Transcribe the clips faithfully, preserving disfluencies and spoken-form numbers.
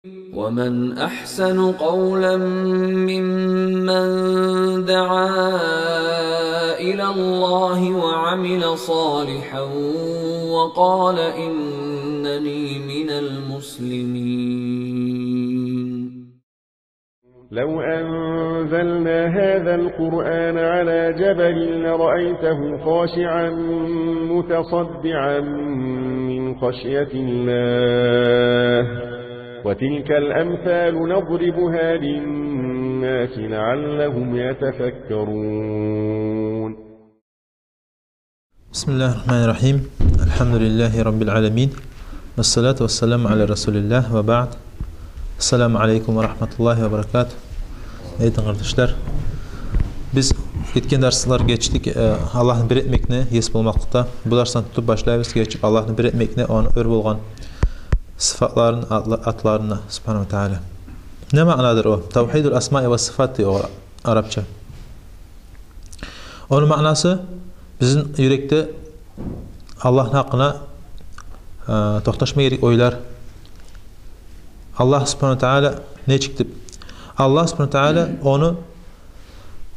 ومن أحسن قولا ممن دعا إلى الله وعمل صالحا وقال إنني من المسلمين. لو أنزلنا هذا القرآن على جبل لرأيته خاشعا متصدعا من خشية الله، وتلك الأمثال نضربها للناس لعلهم يتفكرون. بسم الله الرحمن الرحيم. الحمد لله رب العالمين. والصلاة والسلام على رسول الله وبعد. السلام عليكم ورحمة الله وبركاته. Эй, дин къардашлар, биз гетген дарслар гечдик, э, Аллагьны бир этмекни, ес болмакълыкъда. Бу дарсдан тутуп башлайбыз, гечип, Аллагьны бир этмекни, ону оьр болгъан сыфатларын, атла-, атларын, Субгьанагьу ва Таала. Не маънадыр о? Тавгьидул асмаи ва сыфат дей о арапча. Ону маънасы, бизин юрекде Аллагьны гьакъына, э, токъташма герек ойлар. Аллагь Субгьанагьу ва Таала нечик деп? Аллагь Субгьанагьу ва Таала, ону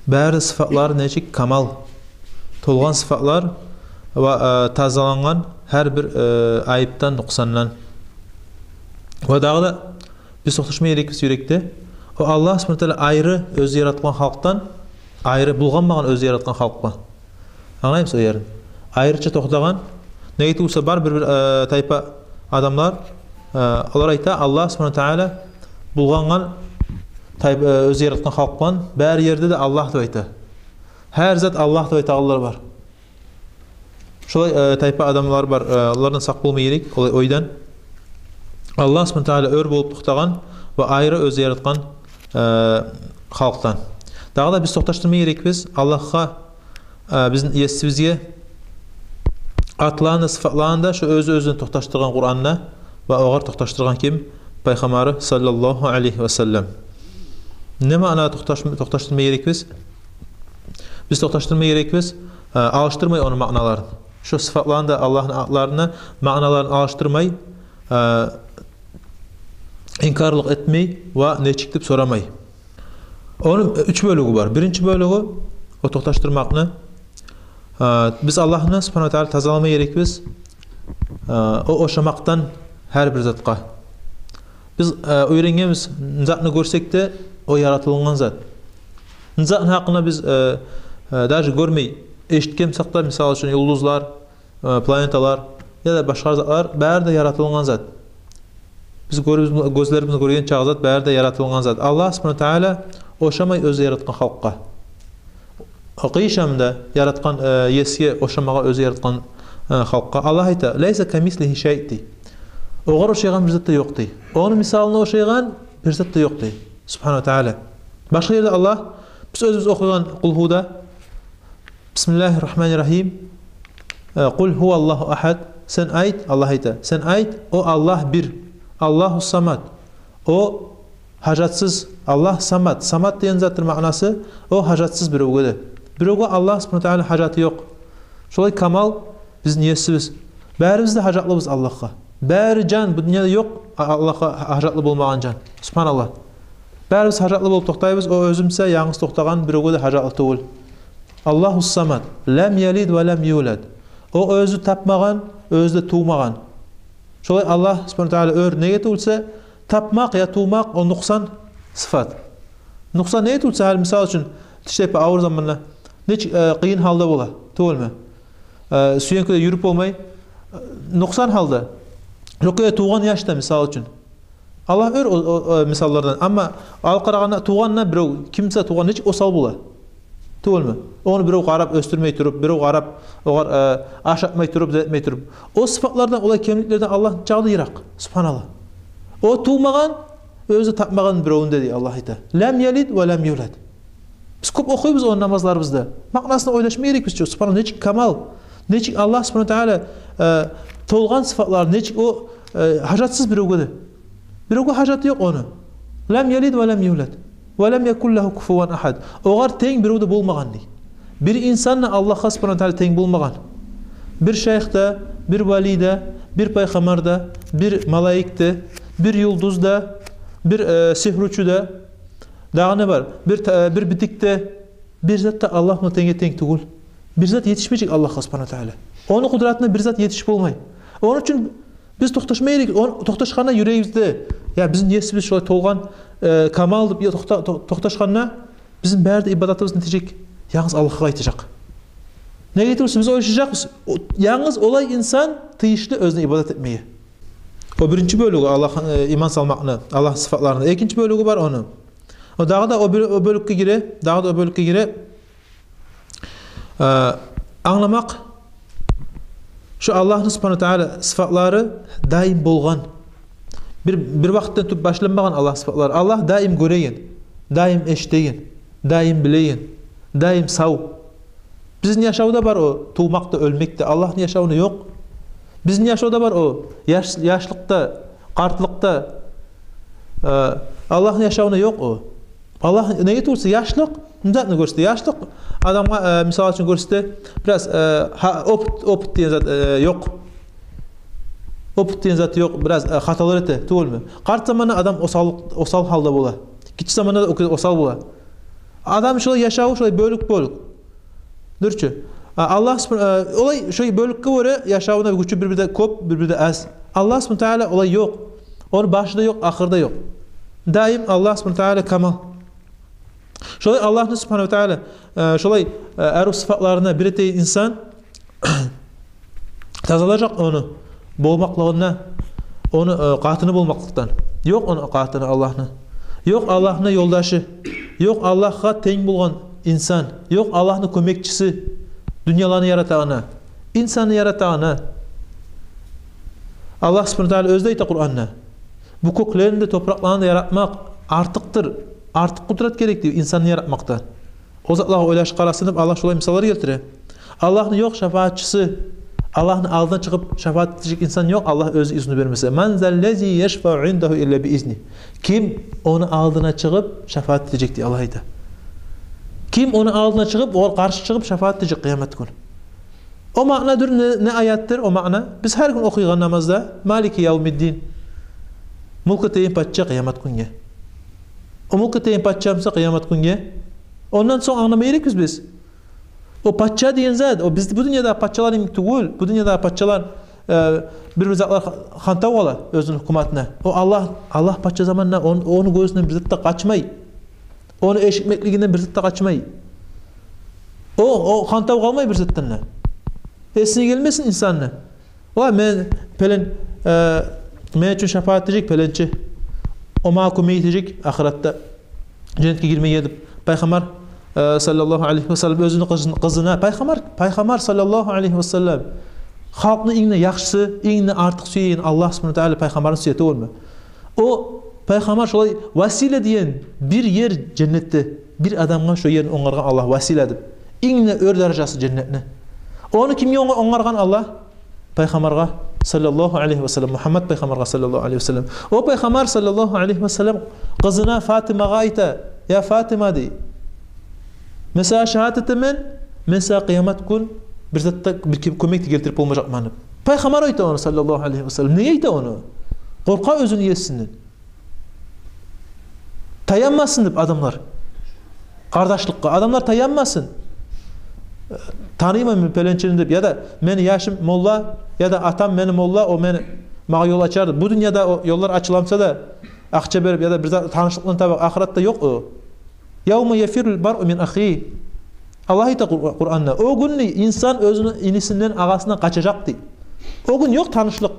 бары сыфатлары нечик? Камал, толгъан сыфатлар ва, э, тазалангъан гьар бир, э, айыпдан, нукъсандан. Ва дагъы да биз токъташма герекбиз юрекде. О Аллагь Субгьанагьу ва Таала айры оьзю яратгъан халкъдан, айры булгъанмагъан оьзю яратгъан халкъ бар. Англаймысыз о ерин? Айрыча токътагъан. Неге тюгюл буса, бар бир-бир, э, тайпа адамлар, э, олар айта, Аллагь Субгьанагьу ва Таала булгъангъан тайп-, э, оьзю яратгъан халкъ булан, бары ерде де Аллагь деп айта. Гьар зат Аллагь деп айтагъанлар бар. Шолай, э, тайпа адамлар бар, э, олардан сакъ болма герек, олай ойдан. Аллагь Субгьанагьу ва Таала оьр болуп токътагъан ва айры оьзю яратгъан, э, халкъдан. Дагъы да биз токъташдырма герекбиз Аллагьгъа, э, бизин Есибизге атланы, сыфатланы да, шо оьзю оьзюн токъташдыргъан Къуранда ва огъар токъташдыргъан ким? Пайхаммары саллаллагьу алайгьи ва саллам. Не маъна токъташ-, токъташдырма герекбиз? Биз токъташдырма герекбиз, э, алышдырмай ону маъналарын. Шо сыфатланы да, Аллагьны атларыны маъналарын алышдырмай, э, инкарлыкъ этмей ва нечик деп сорамай. Ону уьч бёлюгю бар. Биринчи бёлюгю, о токъташдырмакъны, э, биз Аллагьны Субгьанагьу ва Таала тазалама герекбиз, э, о ошамакъдан гьар бир затгъа. Биз, э, уьйренгенбиз, не затны гёрсек де, о яратылынгъан зат. Не затны гьакъында биз, э, э, даже гёрмей, эшитген бусакъ да, мисал учун, юлдузлар, э, планеталар яда башгъа затлар, бары да яратылынгъан зат. Биз гёребиз, гёзлерибиз гёрген чакъы зат, бары да яратылынгъан зат. Аллагь Субгьанагьу ва Таала ошамай оьзю яратгъан халкъгъа. Къыйышамы да яратгъан, э, Есиге ошамагъа оьзю яратгъан, э, халкъгъа. Аллагь айта: «Лайса камислигьи шай», — дей. Огъар ошайгъан бир зат да ёкъ, дей. Ону мисалына ошайгъан бир зат да ёкъ, дей. Субгьанагьу ва Таала. Башгъа ерде Аллагь, биз оьзюбюз охуйгъан Къулгьуда, Бисмиллагьи ррагьмани ррагьим. Э, «Къул гьуваллагьу агьад». Сен айт, Аллагь айта, сен айт: «О Аллагь бир, Аллагьу самад». О гьажатсыз, Аллагь самад. Самад деген затны маънасы, о гьажатсыз биревге де. Биревге Аллагь Субгьанагьу ва Таала гьажаты ёкъ. Шолай камал бизин Есибиз. Барибиз де гьажатлыбыз Аллагьгъа. Бары жан, бу дюньяда ёкъ А-, Аллагьгъа гьажатлы болмагъан жан. Субгьаналлагь. Барибиз гьажатлы болуп токътайбыз, о оьзю буса янгыз токътагъан, биревге де гьажатлы тюгюл. Аллагьу самад. Лам ялид ва лам юлад. О оьзю тапмагъан, оьзю де тувмагъан. Шолай Аллагь Субгьанагьу ва Таала оьр, неге тюгюл буса, тапмакъ я тувмакъ, о нукъсан сыфат. Нукъсан неге тюгюл буса, гьали, мисал учун, тиштайпа авур заманда нечик, э, къыйын гьалда бола, тюгюлмю? Э, сюенкиде юрюп болмай, э, нукъсан гьалда. Ёкъ, э, тувгъан яш да, мисал учун. Аллагь оьр о, о, о мисаллардан. Амма ал къарагъанда, тувгъанда бирев, ким буса тувгъан, нечик осал бола, тюгюлмю? Ону бирев къарап оьсдюрмей туруп, бирев къарап огъар, э, ашатмай туруп, зат этмей туруп. О сыфатлардан, олай кемликлерден Аллагь нечакъы да йыракъ. Субгьаналлагь. О тувмагъан, оьзю тапмагъан биревню де, дей, Аллагь айта. Лам ялид ва лам юлад. Биз кёп охуйбуз ону намазларыбызда. Маънасын ойлашма герекбиз чи. Субгьаналлагь, нечик камал. Нечик Аллагь Субгьанагьу ва Таала, э, толгъан сыфатлар, нечик о, э, гьажатсыз биревге де. Биревге гьажаты ёкъ ону. Лам ялид ва лам юлад. Ва лам якул лагьу куфуван агьад. Огъар тенг бирев де болмагъан, дей. Бир инсан да Аллагьгъа Субгьанагьу ва Таала тенг болмагъан. Бир шайх да, бир вали да, бир пайхаммар да, бир малайик де, бир юлдуз да, бир, э, сигьручу да, дагъы не бар? Бир та-, э, бир битик де, бир зат да Аллагь булан тенге-тенг тюгюл. Бир зат етишмежек Аллагьгъа субгьанагьу ва тагьала. Ону къудратына бир зат етишип болмай. Ону учун биз токъташма герек, он-, токъташгъанда юрегибизде, я бизин есибиз шолай толгъан, э, камал деп, я токъта-, то-, токъташгъанда, бизин бары да ибадатыбыз не этежек? Янгыз Аллагьгъа къайтажакъ. Неге тюгюл буса, биз ойлашажакъбыз, о, янгыз олай инсан тийишли оьзюне ибадат этмеге. О биринчи бёлюгю Аллагь, э, иман салмакъны, Аллагьны сыфатларыны. Экинчи бёлюгю бар ону. О дагъы да о бёл-, о бёлюкге гире, дагъы да о бёлюкге гире. Э, англамакъ, шо Аллагьны субгьанагьу ва тагьала сыфатлары даим болгъан. Бир, бир вакътидан тутуп башланмагъан Аллагь сыфатлары. Аллагь даим гёреген, даим эшитеген, даим билеген, даим сав. Бизин яшавда бар о тувмакъ да, оьлмек де, Аллагьны яшавунда ёкъ. Бизин яшавда бар о яш-, яшлыкъда, къартлыкъда, э, Аллагьны яшавунда ёкъ о. Аллагь, неге тюгюл буса, яшлыкъ не затны гёрсете? Яшлыкъ адамгъа, э, мисал учун гёрсете, бираз, э, гьа, опыт, опыт деген зат, э, ёкъ. Опыт деген зат ёкъ, бираз, э, хаталар эте, тюгюлмю? Къарт заманда адам осал, осал гьалда бола. Гиччи заманда да о-, осал бола. Адам шолай яшаву шолай бёлюк-бёлюк. Дюр чю. А, Аллагь субгьана-, э, олай шолай бёлюкге гёре яшавуна гючю бир-бирде кёп, бир-бирде аз. Аллагь субгьанагьу ва тагьала олай ёкъ. Ону башы да ёкъ, ахыры да ёкъ. Даим Аллагь субгьанагьу ва тагьала камал. Шолай Аллагьны субгьанагьу ва тагьала, э, шолай, э, арив сыфатларына бир этеген инсан тазалажакъ ону болмакълыгъындан, ону, э, къатыны болмакълыкъдан. Ёкъ ону къатыны Аллагьны. Ёкъ Аллагьны ёлдашы. Ёкъ Аллагьгъа тенг болгъан инсан. Ёкъ Аллагьны кёмекчиси. Дюньяланы яратагъаны, инсанны яратагъаны. Аллагь субгьанагьу ва тагьала оьзю де айта Къуранда: «Бу кёклени де, топуракъланы да яратмакъ артыкъдыр, артыкъ къудрат герек», — деп, инсанны яратмакъдан. О затлагъа ойлашып къарасын деп, Аллагь шолай мисаллар гелтире. Аллагьны ёкъ шапаатчысы, Аллагьны алдына чыгъып шапаат этежек инсан ёкъ, Аллагь оьзю изну бермесе. «Ман заллази яшфау индагьу илла би изни». Ким ону алдына чыгъып шапаат этежек, дей Аллагь айта. Ким ону алдына чыгъып, огъар къаршы чыгъып шапаат этежек къыямат гюн? О маънадыр, не, не аятдыр о маъна? Биз гьар гюн охуйгъан намазда: «Малики явмиддин». Мюлк этеген пача къыямат гюнге. О мюлк этеген пача буса къыямат гюнге. Ондан сонг англама герекбиз биз. О пача деген зат, о биз бу дюньядагъы пачалар йимик тюгюл. Бу дюньядагъы пачалар, э, бир-бир затлар ха-, хантав къала оьзюню гьукуматына. О Аллагь, Аллагь пача заманда он-, ону гёзюнден бир зат да къачмай. Ону эшитмеклигинден бир зат да къачмай. О, о хантав къалмай бир затдан да. Эсине гелмесин инсанны: «Ва мен пелен, э, мен учун шапаат этежек пеленчи. О магъа кёмек этежек ахыратда женнетге гирмеге», — деп. Пайхаммар, э, саллаллагьу алайгьи ва саллам оьзюню къызын-, къызына, пайхаммар, пайхаммар саллаллагьу алайгьи ва саллам халкъны инг де яхшысы, инг де артыкъ сюеген Аллагь субгьанагьу ва тагьала пайхаммарын сюе, тюгюлмю? О пайхаммар шолай васила деген бир ер женнетде, бир адамгъа шо ерни онгаргъан Аллагь, васила деп. Инг де оьр даражасы женнетни. Ону кимге онга-, онгаргъан Аллагь? Пайхаммаргъа саллаллагьу алайгьи ва саллам, Мугьаммад пайхаммаргъа саллаллагьу алайгьи ва саллам. О пайхаммар саллаллагьу алайгьи ва саллам къызына Фатимагъа айта: «Я Фатима, — дей, — мен сагъа шагьадат этемен, мен сагъа къыямат гюн бир зат да, бир ким-, кёмек де гелтирип болмажакъман», — деп. Пайхаммар айта ону саллаллагьу алайгьи ва саллам. Неге айта ону? Къоркъа оьзюню есинден. Таянмасын деп адамлар. Къардашлыкъгъа адамлар таянмасын. Таныйман мен пеленчини деп, яда мени яшым молла, яда атам мени молла, о мени, магъа ёл ачар деп. Бу дюньяда о ёллар ачыла буса да, акъча берип, яда бир зат, танышлыкъдан табып, ахыратда ёкъ о. «Явма яфиррул маръу мин ахигьи». Аллагь айта Къур-, Къуранда: «О гюнню инсан оьзюню инисинден, агъасындан къачажакъ», — дей. О гюн ёкъ танышлыкъ,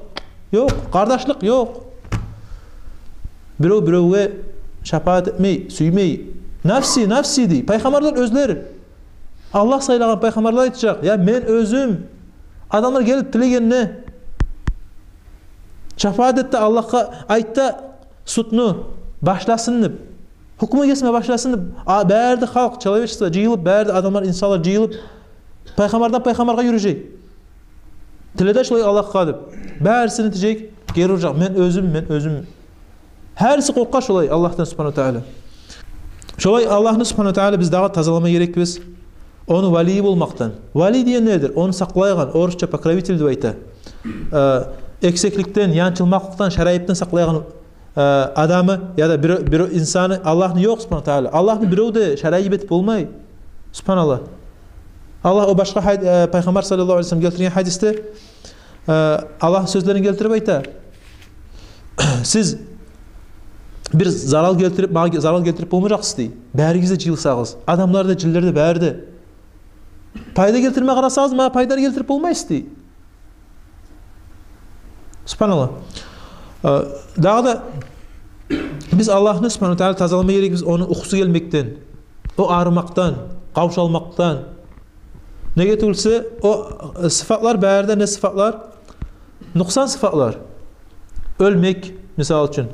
ёкъ къардашлыкъ, ёкъ. Бирев биревге шапаат этмей, сюймей. «Нафси, нафси», — дей. Пайхаммарлар оьзлери, Аллагь сайлагъан пайхаммарлар айтажакъ: «Я мен оьзюм». Адамлар гелип тилегенде: «Шапаат эт де Аллагьгъа, айт да судну башласын», — деп. «Гьукму гесме башласын», — деп. А, бары да халкъ, человечество жыйылып, бары да адамлар, инсанлар жыйылып, пайхаммардан пайхаммаргъа юрюжей. «Тиле де шолай Аллагьгъа», — деп. Бариси не этежек? Гери уржакъ: «Мен оьзюм, мен оьзюм». Гьариси къоркъа шолай Аллагьдан субгьанагьу ва тагьала. Шолай Аллагьны субгьанагьу ва тагьала биз дагъы тазалама герекбиз. Ону валийи болмакъдан. Валий деген недир? Ону сакълайгъан, орусча покровитель деп айта. Э, эксикликден, янчылмакълыкъдан, шарайыптан сакълайгъан э, адамы яда бир, бир инсаны, Аллагьны ёкъ, субгьанагьу ва таала. Аллагьны бирев де шарик этип болмай. Субгьаналлагь. Аллагь о башгъа гьад-, э, Пайхаммар саллаллагьу алайгьи ва саллам гелтирген гьадисде, э, Аллагьны сёзлерин гелтирип айта: «Сиз бир зарал гелтирип, магъа зарал гелтирип болмажакъсыз, – дей. – Баригиз де жыйылсагъыз, адамлар да, жинлер де, бары да. Пайда гелтирме къарасагъыз, магъа пайда гелтирип болмайсыз», – дей. Субгьаналлагь. Э, дагъы да биз Аллагьны, субгьанагьу ва таала, тазалама герекбиз ону юхусу гелмекден, о арымакъдан, къавшалмакъдан. Неге тюгюлсе, о, э, сыфатлар бары да не сыфатлар? Нукъсан сыфатлар. Оьлмек, мисал учун.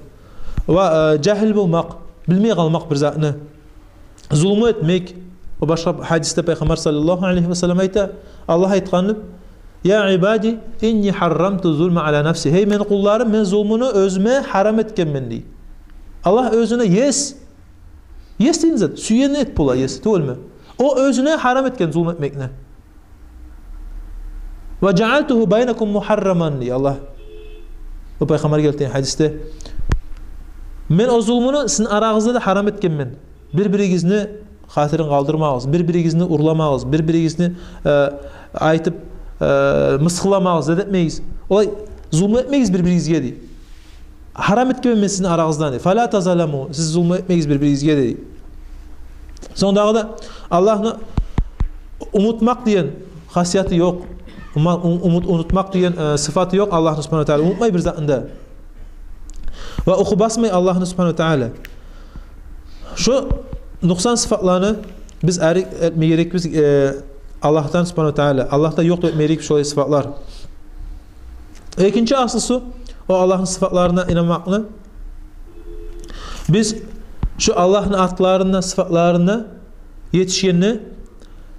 Ва, э, жагьил болмакъ, билмей къалмакъ бир затны. Зулму этмек. О башгъа гьадисде Пайхаммар саллаллагьу алайгьи ва саллам айта, Аллагь айтгъан: «Я ибади, инни гьаррамту зулма ала нафси». «Гьей мени къулларым, мен зулмуну оьзюме гьарам этгенмен», – дей. Аллагь оьзюне ес, ес деген зат, сюегенни этип бола ес, тюгюлмю? О оьзюне гьарам этген зулму этмекни. «Ва жаалтугьу байнакум мугьарраман», – дей Аллагь. Бу Пайхаммар гелтирген гьадисде. «Мен о зулмуну сизин арагъызда да гьарам этгенмен. Бир-биригизни хатирин къалдырмагъыз, бир-биригизни урламагъыз, бир-биригизни, э, айтып, э, мысгъылламагъыз, зат этмегиз. Олай зулму этмегиз бир-биригизге», – дей. «Гьарам этгенмен мен сизин арагъыздан», – дей. «Фала тазаламу, сиз зулму этмегиз бир-биригизге», – дей. Сонг дагъы да Аллагьны унутмакъ деген хасияты ёкъ. Ума-, ун-, умут-, унутмакъ деген, э, сыфаты ёкъ Аллагьны, субгьанагьу ва таала. Унутмай бир затны да. Ва юху басмай Аллагьны, субгьанагьу ва таала. Шо нукъсан сыфатланы биз арек этме герекбиз, э, Аллагьдан, субгьанагьу ва таала. Аллагьда ёкъ деп этме герекбиз шолай сыфатлар. Экинчи асылсу, о Аллагьны сыфатларына инанмакъны. Биз шо Аллагьны атларына, сыфатларына етишгенде,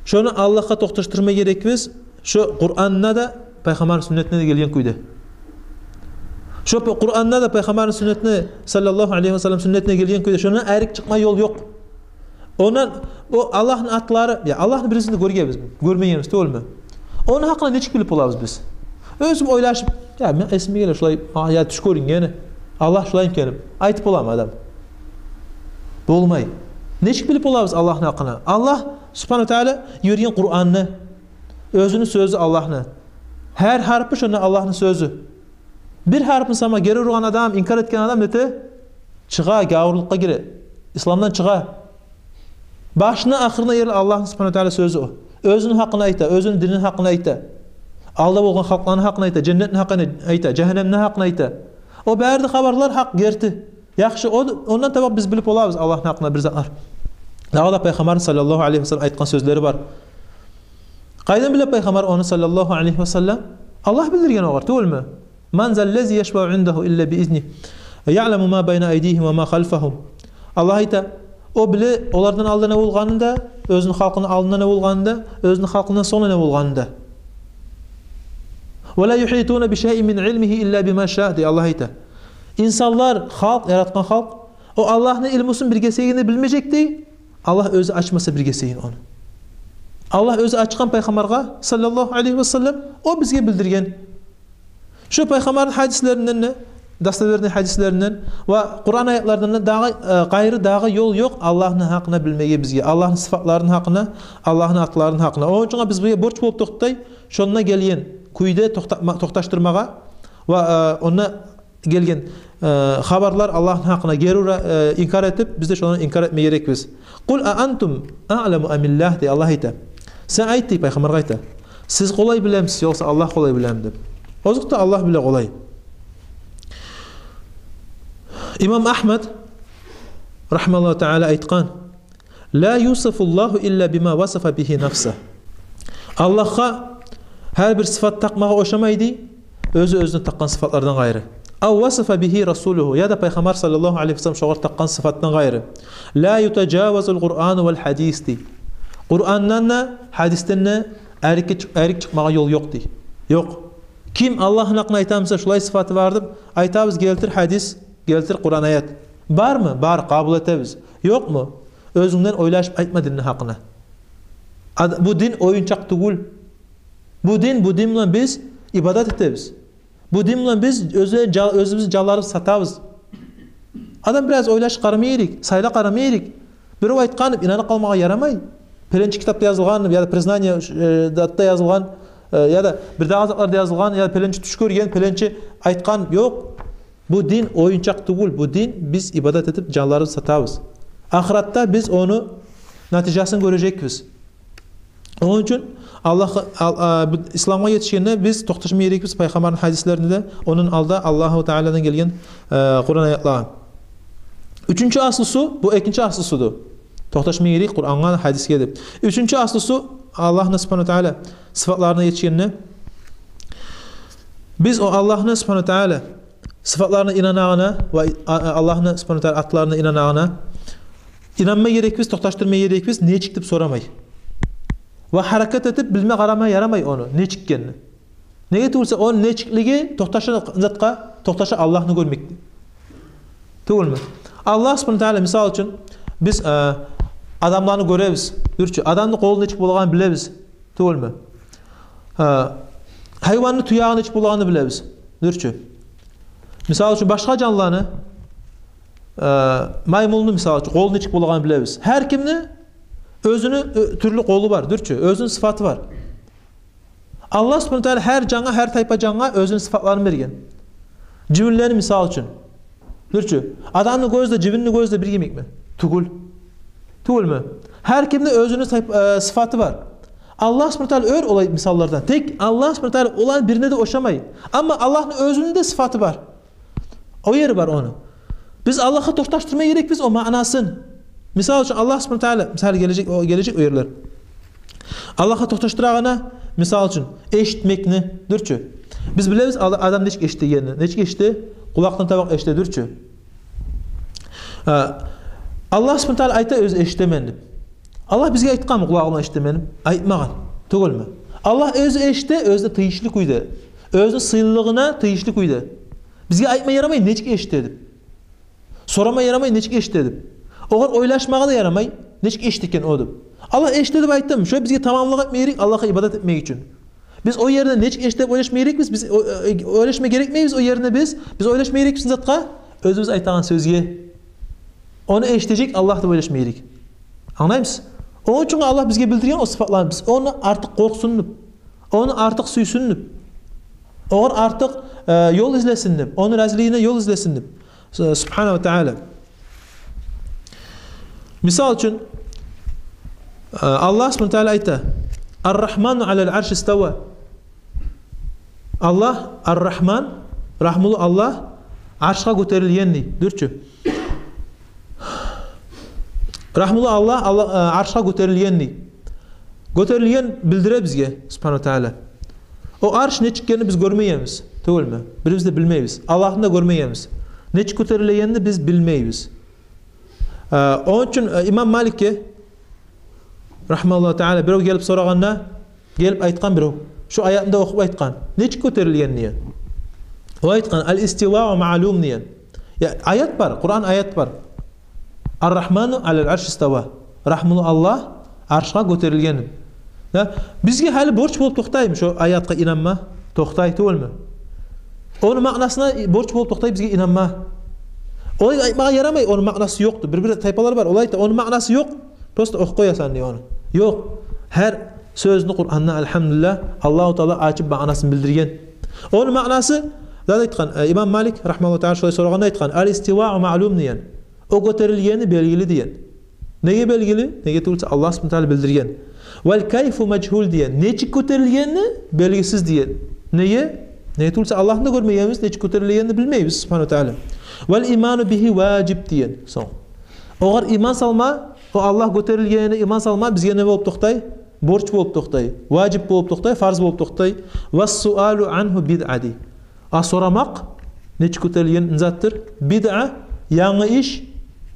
шону Аллагьгъа токъташдырма герекбиз шо Къуранда да, Пайхаммарны сюннетинде де гелген кюйде. Шо пе-, Къуранда да, Пайхаммарны сюннетинде, саллаллагьу алайгьи ва саллам сюннетинде гелген кюйде, шондан айрыкъ чыкъма ёл ёкъ. Ондан о Аллагьны атлары, я, Аллагьны бирисин де гёргенбиз, гёрмегенбиз, тюгюлмю? Ону гьакъында нечик билип болабыз биз? Оьзюм ойлашып, я, мен эсиме геле шулай, а, я, тюш гёрюнген, Аллагь шулай экен деп айтып боламы адам? Болмай. Нечик билип болабыз Аллагьны гьакъында? Аллагь, субгьанагьу ва таала, йиберген Къуранны, оьзюню сёзю Аллагьны. Гьар гьарпы шонда Аллагьны сёзю. Бир гьарпны сама гери ургъан адам, инкар этген адам нете? Чыгъа, гавурлукъгъа гире, исламдан чыгъа. Башына, ахырына ерли Аллагьны, субгьанагьу ва таала, сёзю о. Оьзюню гьакъын айта, оьзюню динини гьакъын айта. Алда болгъан халкъланы гьакъын айта, женнетни гьакъын айта, жагьаннемни гьакъын айта. О бары да хабарлар гьакъ, герти. Яхшы, о, ондан таба биз билип болабыз Аллагьны гьакъында бир затлар. Дагъы да Пайхаммарны, саллаллагьу алайгьи ва саллам, айтгъан сёзлери бар. Къайдан биле Пайхаммар ону, саллаллагьу алайгьи ва саллам? Аллагь билдирген огъар, тюгюлмю? «Ман заллази яшфау индагьу илла би изнигь. Ва яъламу ма байна айдигьим ва ма халфагьум». Аллагь айта, о биле олардан алда не болгъанын да, оьзюню халкъыны алдында не болгъанын да, оьзюню халкъындан сонг не болгъанын да. «Ва ла югьитуна би шайин мин илмигьи илла бима ша», – дей Аллагь айта. Инсанлар, халкъ, яратгъан халкъ, о Аллагьны илмусун бир гесегин де билмежек, дей, Аллагь оьзю ачмаса бир гесегин ону. Аллагь оьзю ачгъан Пайхаммаргъа, саллаллагьу алайгьи ва саллам, о бизге билдирген. Шо Пайхаммарны гьадислеринден де, достоверный гьадислеринден ва Къуран аятлардан да дагъы, э, къайры дагъы ёл ёкъ Аллагьны гьакъында билмеге бизге, Аллагьны сыфатларыны гьакъында, Аллагьны атларыны гьакъында. Ону учун биз бизге борч болуп токътай шонда гелген кюйде токътатма-, токъташдырмагъа ва, э, онда гелген, э, хабарлар Аллагьны гьакъында гери ура, э, инкар этип, биз де шоланы инкар этме герекбиз. «Къул а антум аъламу амиллагь», – дей Аллагь айта. Сен айт, дей, Пайхаммаргъа айта. Сиз къолай билемисиз, ёкъса Аллагь къолай билеми деп? Озокъда, Аллагь биле къолай. Имам Агьмад, рагьимагьуллагьу таала, айтгъан: «Ла юсифуллагьу илла бима васафа бигьи нафсагь». Аллагьгъа гьар бир сыфат такъмагъа ошамай, дей, оьзю оьзюне такъгъан сыфатлардан къайры. «Ав васафа бигьи расулугьу», яда Пайхаммар, саллаллагьу алайгьи ва саллам, шогъар такъгъан сыфатдан къайры. «Ла ютажавазул Къурану вал гьадис», – дей. Къурандан да, гьадисден де арекге чыкъ-, арек чыкъмагъа ёл ёкъ, дей. Ёкъ. Ким Аллагьны гьакъында айтамыса, шулай сыфаты бар деп айтабыз, гелтир гьадис, гелтир Къуран аят. Бармы? Бар, къабул этебиз. Ёкъму? Оьзюнгден ойлашып айтма динни гьакъында. Ад-, бу дин оюнчакъ тюгюл. Бу дин, бу дин булан биз ибадат этебиз. Бу дин булан биз оьзю-, жа-, оьзюбюзню жанларыбызны сатабыз. Адам бираз ойлашып къарама герек, сайлап къарама герек. Бирев айтгъан деп инанып къалмагъа ярамай. Пеленчи китапда язылгъан деп, яда признание, э, затда язылгъан, э, яда бир дагъы затларда язылгъан, яда пеленчи тюш гёрген, пеленчи айтгъан. Ёкъ. Бу дин оюнчакъ тюгюл. Бу дин, биз ибадат этип, жанларыбызны сатабыз. Ахыратда биз ону натижасын гёрежекбиз. Ону учун Аллагь, ал-, а, бу исламгъа етишгенде биз токъташма герекбиз пайхаммарны гьадислерине де, ондан алда Аллагьу Тааладан гелген, э, Къуран аятлагъа. Уьчюнчю аслусу, бу экинчи аслусуду. Токъташма герек Къурангъа, гьадисге деп. Уьчюнчю аслусу, Аллагьны субгьанагьу ва таала сыфатларына етишгенде, биз о Аллагьны субгьанагьу ва таала сыфатларына инанагъына ва, а, а, Аллагьны субгьанагьу ва таала атларына инанагъына инанма герекбиз, токъташдырма герекбиз, нечик деп сорамай. Ва гьаракат этип билме къарама ярамай ону нечик экенни. Неге тюгюлсе, ону нечиклиги токъташа затгъа, токъташа Аллагьны гёрмек тюгюлмю? Аллагь субгьанагьу ва таала, мисал учун, биз, э, адамланы гёребиз, дюрчю. Адамны къолу нечик болагъанын билебиз, тюгюлмю? Э, гьайванны туягъы нечик болагъанын билебиз, дюрчю. Мисал учун, башгъа жанланы, э, маймулну, мисал учун, къолу нечик болагъанын билебиз. Гьар кимни оьзюню, э, тюрлю къолу бар, дюрчю, оьзюню сыфаты бар. Аллагь субгьанагьу ва таала гьар жангъа, гьар тайпа жангъа оьзюню сыфатларын берген. Жибинлени, мисал учун, дюрчю. Адамны гёзю де, жибинни гёзю де бир йимикми? Тюгюл. Тюгюлмю? Гьар кимни оьзюню тайп-, э, сыфаты бар. Аллагь субгьанагьу ва таала оьр олай мисаллардан. Тек Аллагь субгьанагьу ва таала оланы бирине де ошамай. Амма Аллагьны оьзюню де сыфаты бар. О ери бар ону. Биз Аллагьгъа токъташдырма герекбиз о маънасын. Мисал учун, Аллагь субгьанагьу ва таала, мисал, гележек, о, гележек о ерлер. Аллагьгъа токъташдырагъына, мисал учун, эшитмекни, дюрчю. Биз билебиз ал-, адам нечик эшитегенни. Нечик эшите? Къулакъдан таба эшите, дюрчю. Э, Аллагь субгьанагьу ва таала айта оьзю: «Эшитемен», — деп. Аллагь бизге айтгъанмы къулагъы булан эшитемен деп? Айтмагъан. Тюгюлмю? Аллагь оьзю эшите, оьзюне тийишли кюйде, оьзюню сыйлылыгъына тийишли кюйде. Бизге айтма ярамай нечик эшите деп. Сорама ярамай нечик эшите деп. Огъар ойлашмагъа да ярамай нечик эшите экен о деп. Аллагь эшите деп айтдым. Шо бизге тамамлыкъ этме герек Аллагьгъа ибадат этмек учун. Биз о ерде нечик эшите деп ойлашма герекбиз, биз о-, э, ойлашма герекмейбиз о ерде биз. Биз ойлашма герекбиз не затгъа? Оьзюбюз айтагъан сёзге. Ону эшитежек Аллагь деп ойлашма герек. Англаймысыз? Ону учун Аллагь бизге билдирген о сыфатланы, биз ону артыкъ къоркъсун деп, ону артыкъ сюйсюн деп, огъар артыкъ, э, ёл излесин деп, ону разилигине ёл излесин деп. Су-, субгьанагьу ва таала. Мисал учун, э, Аллагь субгьанагьу ва таала айта: «Ар-Рахману алал арши истава». Аллагь, Ар-Рахман, рагьмулу Аллагь, аршгъа гётерилген дей, дюрчю. Рагьмулу Аллагь, Аллагь, э, аршгъа гётерилген дей. Гётерилген билдире бизге субгьанагьу ва таала. О арш нечик экенни биз гёрмегенбиз, тюгюлмю? Бирибиз де билмейбиз. Аллагьны да гёрмегенбиз. Нечик гётерилегенни биз билмейбиз. Э, ону учун, э, имам Маликге, рагьимагьуллагьу таала, бирев гелип сорагъанда, гелип айтгъан бирев, шо аятны да охуп айтгъан, нечик гётерилген деген. О айтгъан: «Ал-истивау маълум», — деген. Я, аят бар, Къуран аят бар. «Ар-Рахману алал арши истава». Рагьмулу Аллагь аршгъа гётерилген. Да, бизге гьали борч болуп токътаймы шо аятгъа инанма? Токътай, тюгюлмю? Ону маънасына борч болуп токътай бизге инанма. Олай айтмагъа ярамай, ону маънасы ёкъду. Бир-бир тайпалар бар, олай айта, ону маънасы ёкъ. Просто охуп къоясан дей ону. Ёкъ. Гьар сёзню Къуранда, альгьамдулиллагь, Аллагьу таала ачып маънасын билдирген. Ону маънасы, зат айтгъан, э, имам Малик, рагьимагьуллагьу таала, шолай сорагъанда айтгъан: «Ал-истивау маълум», — деген. О гётерилгени белгили деген. Неге белгили? Неге тюгюлсе, Аллагь субгьанагьу ва таала билдирген. «Вал кайфу мажгьул», — деген. Нечик гётерилгени белгисиз деген. Неге? Неге тюгюлсе, Аллагьны да гёрмегенбиз, нечик гётерилгенин билмейбиз, субгьанагьу ва таала. «Вал иману бигьи важиб», — деген сонг. Огъар иман салма, о Аллагь гётерилгенине иман салма бизге не болуп токътай? Борч болуп токътай, важиб болуп токътай, фарз болуп токътай. «Вас суалу ангьу бидъа», — дей. А сорамакъ, нечик гётерилген затдыр? Бидъа, янгы иш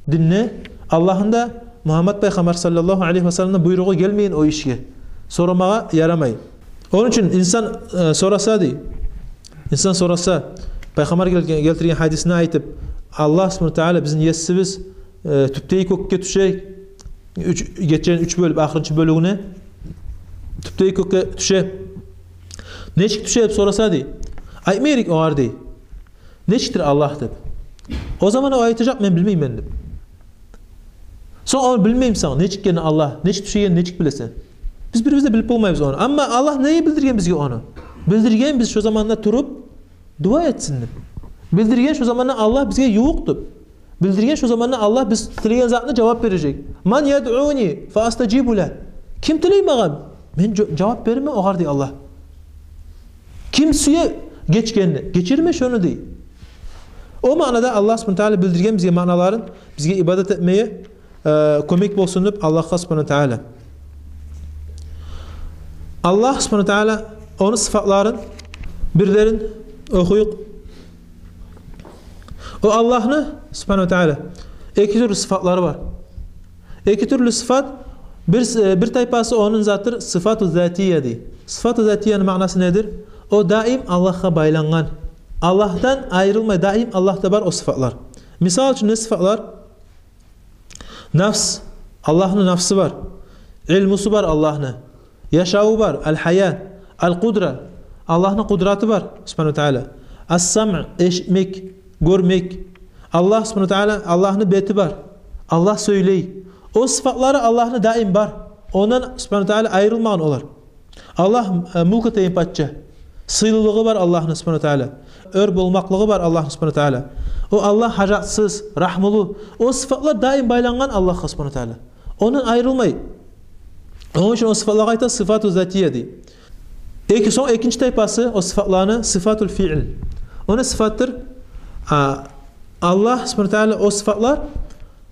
динде, Аллагьны да, Мугьаммад пайхаммар саллаллагьу алайгьи ва салламны да буйругъу гелмеген о ишге. Сорамагъа ярамай. Ону учун инсан, э, сораса дей, инсан сораса, пайхаммар гел-, гелтирген гьадисни айтып, Аллагь субгьанагьу ва таала, бизин есибиз, э, тюпдеги кёкге тюше, уьч, гечени уьч бёлюп, ахырынчы бёлюгюне, тюпдеги кёкге тюше. Нечик тюше деп сораса дей, айтма герек огъар дей, нечикдир Аллагь деп. О заман о айтажакъ: «Мен билмеймен», — деп. Сонг ону билмеймисен, нечик экенин Аллагь, нечик тюшегенин нечик билесен? Биз бирибиз де билип болмайбыз ону. Амма Аллагь неге билдирген бизге ону? Билдирген, биз шо заманда туруп дуа этсин деп. Билдирген шо заманда Аллагь бизге ювукъ деп. Билдирген шо заманда Аллагь биз тилеген затны жавап бережек. «Ман ядъуни фа астажибу лагь». Ким тилей магъа, мен жо-, жавап беремен огъар, дей Аллагь. Ким сюе гечгенни, гечермен шону, дей. О маънада Аллагь субгьанагьу ва тааля билдирген бизге маъналарын, бизге ибадат этмеге, э, кёмек болсун деп Аллагьгъа субгьанагьу ва тааля. Аллагь субгьанагьу ва тааля, ону сыфатларын бирлерин охуюкъ. О Аллагьны субгьанагьу ва тааля эки тюрлю сыфатлары бар. Эки тюрлю сыфат, бир, э, бир тайпасы ону затдыр, сыфату затия дей. Сыфату затияны маънасы недир? О даим Аллагьгъа байлангъан. Аллагьдан айрылмай, даим Аллагьда бар о сыфатлар. Мисал учун, не сыфатлар? Нафс, Аллагьны нафсы бар. Илмусу бар Аллагьны. Яшаву бар, аль-хая, аль-къудра, Аллагьны къудраты бар субгьанагьу ва тааля. Ас-самъ, эшитмек, гёрмек. Аллагь субгьанагьу ва тааля, Аллагьны бети бар. Аллагь сёйлей. О сыфатлары Аллагьны даим бар. Ондан субгьанагьу ва тааля айрылмагъан олар. Аллагь, э, мулк этеген пача. Сыйлылыгъы бар Аллагьны субгьанагьу ва тааля. Оьр болмакълыгъы бар Аллагьны субгьанагьу ва тааля. О Аллагь гьажатсыз, рагьмулу. О сыфатлар даим байлангъан Аллагьгъа субгьанагьу ва тааля. Ондан айрылмай. Ону учун о сыфатлагъа айта сыфату затия дей. Эки, сонг экинчи тайпасы о сыфатланы сыфатул фиъл. О не сыфатдыр? А, Аллагь субгьанагьу ва тааля, о сыфатлар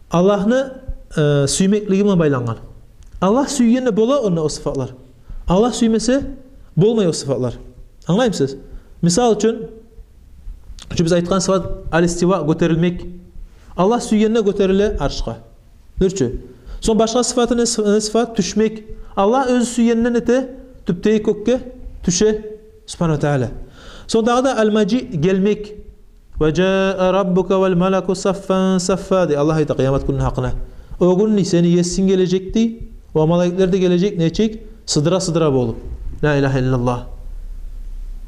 Аллагьны, э, сюймеклиги булан байлангъан. Аллагь сюйгенде бола онда о сыфатлар. Аллагь сюймесе, болмай о сыфатлар. Англаймысыз? Мисал учун, шу биз айтгъан сыфат аль-истива, гётерилмек. Аллагь сюйгенде гётериле аршгъа. Дюр чю. Сонг башгъа сыфаты не сыф-, не сыфат? Тюшмек. Аллагь оьзю сюйгенде нете, тюпдеги кёкге тюше субгьанагьу ва тааля. Сонг дагъы да аль-мажи, гелмек. «Ва жаа раббука валь малаку саффан саффа», — дей Аллагь айта къыямат гюнню гьакъына. О гюн, дей, сени есинг гележек, дей, ва малайиклер де гележек, нечик? Сыдыра-сыдыра болуп. Ла илагьа иллаллагь.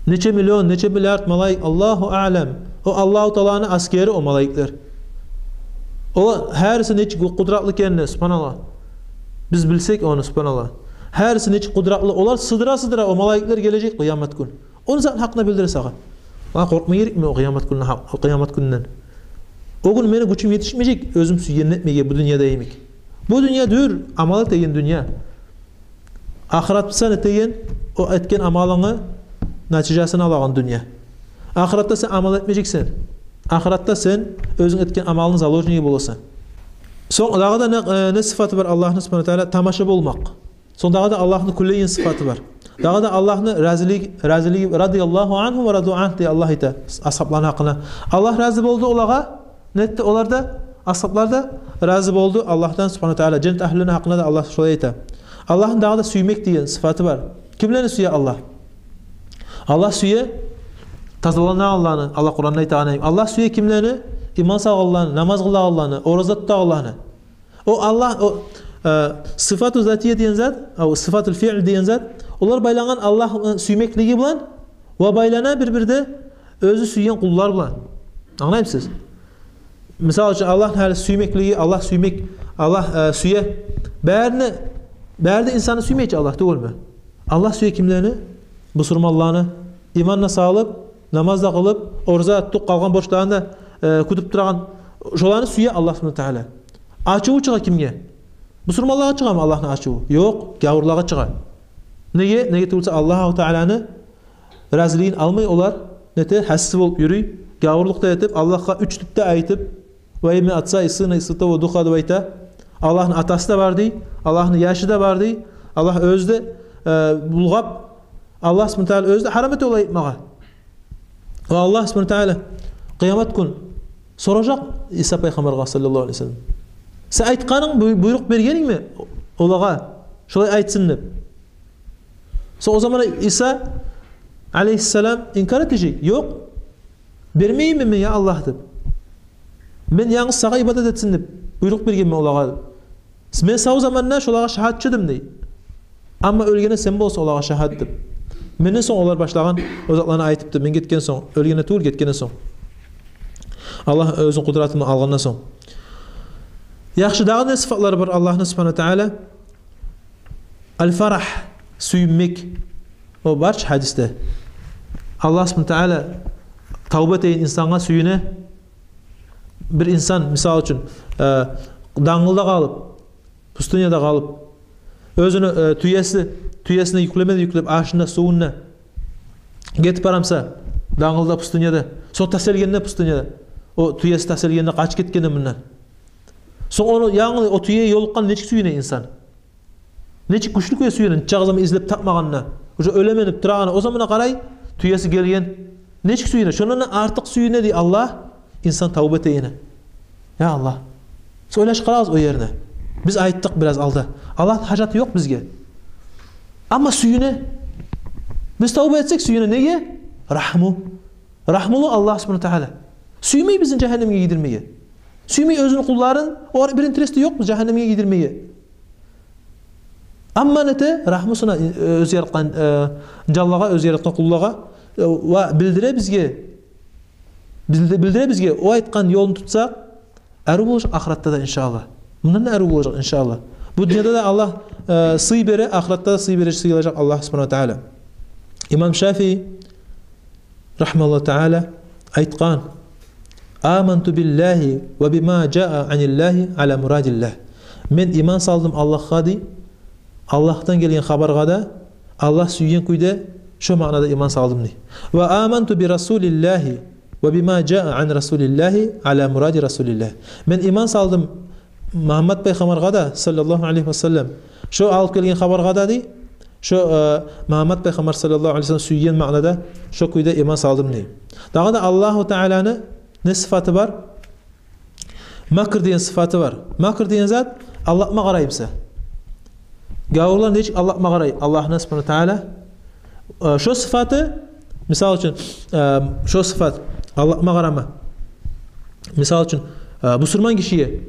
Нече миллион, нече миллиард малайик, Аллагьу аълам. О Аллагьу Тааланы асгери о малайиклер. Олар гьариси нечик къудратлы экенни, субгьаналлагь. Биз билсек ону, субгьаналлагь. Гьариси нечик къудратлы, олар сыдыра-сыдыра о малайиклер гележек къыямат гюн. Ону затны гьакъында билдире сагъа. Мен къоркъма герекмен о къыямат гюнню гьакъ-, о къыямат гюнден. О гюн мени гючюм етишмежек оьзюм сюйгенни этмеге бу дюньяда йимик. Бу дюнья дюр, амал этеген дюнья. Ахырат буса нетеген, о этген амалынгны натижасын алагъан дюнья. Ахыратда сен амал этмежексен. Ахыратда сен оьзюнг этген амалынгны заложниги боласан. Сонг дагъы да не, э, не сыфаты бар Аллагьны субгьанагьу ва тааля? Тамаша болмакъ. Сонг дагъы да Аллагьны кюлейген сыфаты бар. Дагъы да Аллагьны разилиги, разилиги, «Радияллагьу ангьум ва раду ангь», — дей Аллагь айта асгьабланы гьакъына. Аллагь рази болду олагъа, нетди олар да, асгьаблар да рази болду Аллагьдан субгьанагьу ва тааля. Женнет агьлюлени гьакъында да Аллагь шолай айта. Аллагьны дагъы да сюймек деген сыфаты бар. Кимлени сюе Аллагь? Аллагь сюе тазаланагъанланы, Аллагь Къуранда айтагъаны. Аллагь сюе кимлени? Иман салгъанланы, намаз къылагъанланы, ораза тутагъанланы. О Аллагь, о, э, сыфату затия деген зат, о сыфатул фиъл деген зат, олар байлангъан Аллагьны сюймеклиги булан ва байлана бир-бирде оьзю сюйген къуллар булан. Англаймысыз? Мисал учун, Аллагьны гьали сюймеклиги, Аллагь сюймек, Аллагь, э, сюе. Барын да, барын да инсанны сюймей чи Аллагь, тюгюлмю? Аллагь сюе кимлени? Бусурманланы, иман да салып, намаз да къылып, ораза тутуп, къалгъан борчларын да, э, кютюп турагъан, шоланы сюе Аллагь субгьанагьу ва тааля. Ачуву чыгъа кимге? Бусурманлагъа чыгъамы Аллагьны ачуву? Ёкъ, гявурлагъа чыгъа. Неге? Неге тюгюл буса, Аллагьу Тааланы разилигин алмай олар, нете, гьасси болуп юрюй, гявурлукъ да этип, Аллагьгъа уьч тип де айтып, «Во имя Отца и Сына и Святого Духа», — деп айта. Аллагьны Атасы да бар дей, Аллагьны Яшы да бар дей, Аллагь оьзю де, э, булгъап, Аллагь субгьанагьу ва тааля оьзю де гьарам эте олай айтмагъа. Ва Аллагь субгьанагьу ва тааля къыямат гюн соражакъ Иса пайхаммаргъа, саллаллагьу алейгьи ва саллам: «Сен айтгъанынг, буй-, буйрукъ бергенингми олагъа, шолай айтсын деп?» Сонг о заман Иса алейгьиссалам инкар этежек: «Ёкъ, бермегенмен мен, я Аллагь», — деп. «Мен янгыз сагъа ибадат этсин деп буйрукъ бергенмен олагъа», — деп. «Мен сав заманда шолагъа шагьатчы эдим», — дей. «Амма оьлгенде сен боласан олагъа шагьат», — деп. Менден сонг олар башлагъан о затланы айтыпты, мен гетген сонг, оьлгенде тюгюл, гетгенден сонг. Аллагь оьзюню къудратына алгъандан сонг. Яхшы, дагъы не сыфатлары бар Аллагьны субгьанагьу ва таала? Аль-фарагь, сююнмек. О бар чы гьадисде. Аллагь субгьанагьу ва таала тавба этеген инсангъа сююне. Бир инсан, мисал учун, э, дангылда къалып, пустыняда къалып, оьзюню, э, тюеси, тюесине юклеме де юклеп, ашын да, сувун да, гетип бара буса, дангылда, пустыняда, сонг тас гелгенде пустыняда, о тюеси тас гелгенде, къачып гетгенде мундан. Сонг ону, янгы о тюеге ёлукъгъанда нечик сююне инсан? Нечик гючлю кюйде сююне, нечакъы заман излеп тапмагъанда, уже оьлемен деп турагъанда, о заманда къарай, тюеси гелген. Нечик сююне? Шондан артыкъ сююне дей Аллагь, инсан тавба этегенде. Я Аллагь. Сиз ойлашып къарагъыз о ерни. Биз айтдыкъ бираз алда. Аллагьны гьажаты ёкъ бизге. Амма сююне. Биз тавба этсек, сююне. Неге? Рагьму. Рагьмулу Аллагь субгьанагьу ва таала. Сюймей бизин жагьаннемге гийдирмеге. Сюймей оьзюню къулларын, огъар бир интерес де ёкъ биз жагьаннемге гийдирмеге. Амма нете, рагьмусуна, э, оьзю яратгъан, э, жанлагъа, оьзю яратгъан къуллагъа, э, ва билдире бизге, билди-, билдире бизге, о айтгъан ёлну тутсакъ, арив болажакъ ахыратда да, иншааллагь. Мундан да арив болажакъ, иншааллагь. Бу дюньяда да Аллагь, э, сый бере, ахыратда да сый бере, сыйлажакъ Аллагь субгьанагьу ва таала. Имам Шафии, рагьимагьуллагьу таала, айтгъан: «Аманту биллагьи ва бима жаа аниллагьи ала мурадиллагь». Мен иман салдым Аллагьгъа дей, Аллагьдан гелген хабаргъа да, Аллагь сюйген кюйде, шо маънада иман салдым дей. «Ва аманту би расулиллагьи ва бима жаа ан расулиллагьи ала муради расулиллагь». Мен иман салдым Мугьаммат пайхаммаргъа да, саллаллагьу алайгьи ва саллам, шо алып гелген хабаргъа да дей, шо, э, Мугьаммат пайхаммар, саллаллагьу алайгьи ва саллам, сюйген маънада шо кюйде иман салдым дей. Дагъы да Аллагьу тааланы не сыфаты бар? Макр деген сыфаты бар. Макр деген зат — алдатма къарай буса. Гавурлар нечик алдатма къарай Аллагьны субгьанагьу ва таала? Э, шо сыфаты, мисал учун, э, шо сыфат, алдатма къарама. Мисал учун, э, бусурман гишиге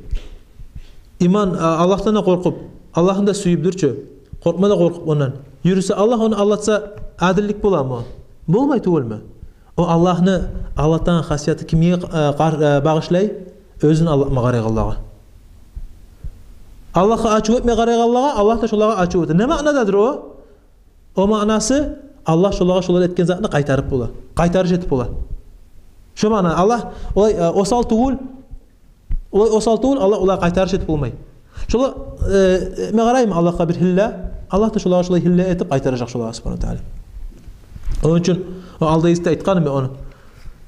иман, э, Аллагьдан да къоркъуп, Аллагьны да сююп дюр чю, къоркъма да къоркъуп ондан юрюсе, Аллагь ону алдатса, адиллик боламы? Болмай тюгюлмю? О Аллагьны алдатагъан хасияты кимге, э, къар-, э, багъышлай? Оьзюн алдатма къарайгъанлагъа. Аллагьгъа ачув этме къарайгъанлагъа Аллагь да шолагъа ачув эте. Не маънададыр о? О маънасы, Аллагь шолагъа шолар этген затны къайтарып бола. Къайтарыш этип бола. Шо маъна, Аллагь олай, э, осал тюгюл, олай осал тюгюл, Аллагь олагъа къайтарыш этип болмай. Шолар, э, этме къараймы Аллагьгъа бир гьилла, Аллагь да шолагъа шолай гьилла этип къайтаражакъ шолагъа, субгьанагьу ва таала. Ону учун о алда эсде айтгъаным мен ону.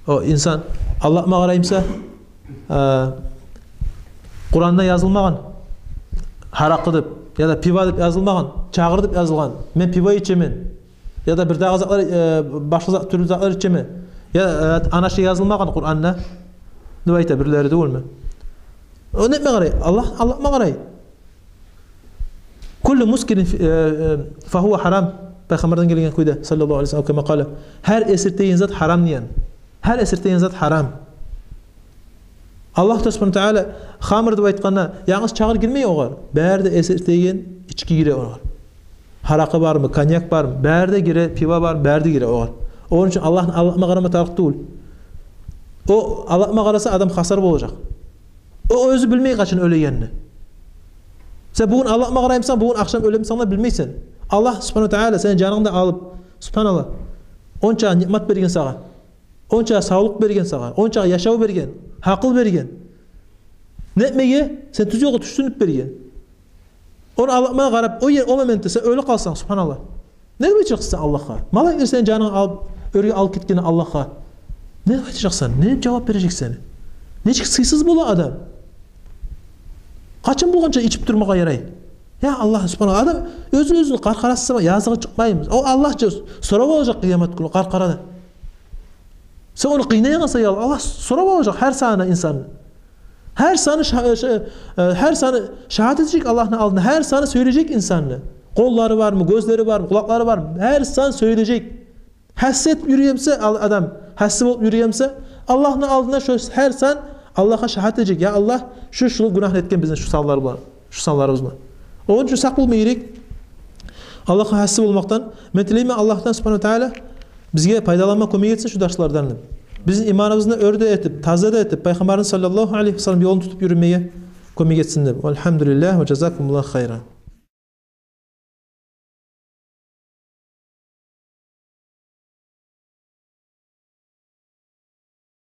О инсан алдатма къарай буса, э, Къуранда язылмагъан, гьаракъы деп, яда пиво деп язылмагъан, чагъыр деп язылгъан. Мен пиво ичемен. Яда бир дагъы затлар, э, башгъа зат, тюрлю затлар ичемен. Я, э, ана шу язылмагъан Къуранда деп айта бирлери, тюгюлмю? О нетме къарай? Аллагь, алдатма къарай. «Куллу мускирин ф-, э, э, фагьува гьарам». Пайхаммардан гелген кюйде, саллаллагьу алайгьи ва саллам, кама къала. Гьар эсиртеген зат гьарам деген. Гьар эсиртеген зат гьарам. Аллагь да субгьанагьу ва таала хамр деп айтгъанда, янгыз чагъыр гирмей огъар. Бары да эсиртеген ички гире огъар. Гьаракъы бармы, коньяк бармы, бары да гире, пиво бармы, бары да гире огъар. Ону учун Аллагьны алдатма къарама тарыкъ тюгюл. О алдатма къараса, адам хасар болажакъ. О оьзю билмей къачан оьлегенни. Сен бугюн алдатма къараймысан, бугюн ахшам оьлемисен де билмейсен. Аллагь субгьанагьу ва таала сени жанынгны да алып, субгьаналлагь, онча ниъмат берген сагъа. Онча савлукъ берген сагъа, онча яшав берген, гьакъыл берген. Нетмеге? Сен тюз ёлгъа тюшсюн деп берген. Ону алдатмагъа къарап, о ер, о моментде сен оьлюп къалсанг, субгьаналлагь, не деп айтажакъсан Аллагьгъа? Малайиклер сени жанынгны алып, оьрге алып гетгенде Аллагьгъа не деп айтажакъсан? Не деп жавап бережексен? Нечик сыйсыз бола адам? Къачан болгъанча ичип турмагъа ярай? Я Аллагь, субгьаналлагь, адам оьзю-оьзюню къаркъарасы сама языгъы чыкъмаймы? О Аллагь чы сорап алажакъ къыямат гюню къаркъарада. Сен ону къыйнайгъансан, я Аллагь, Аллагь сорап алажакъ гьар саны инсанны. Гьар саны ша-, ша-, э, гьар саны шагьат этежек Аллагьны алдына, гьар саны сёйлежек инсанны. Къоллары бармы, гёзлери бармы, къулакълары бармы? Гьар сан сёйлежек. Гьасси этип юрюген буса ал-, адам, гьасси болуп юрюген буса, Аллагьны алдына шо гьар сан Аллагьгъа шагьат этежек. Я Аллагь, шу, шу гюнагьны этген бизин шу санлар булан, шу санларыбыз булан. Ону учун сакъ болма герек Аллагьгъа гьасси болмакъдан. Мен тилеймен Аллагьдан субгьанагьу ва таала бизге пайдаланма кёмек этсин шу дарслардан. Бизин иманыбызны оьр де этип, таза да этип, Пайхаммарны саллаллагьу алайгьи ва саллам ёлун тутуп юрюмеге кёмек этсин деп. Валгьамдулиллагь ва жазакумуллагьу хайран.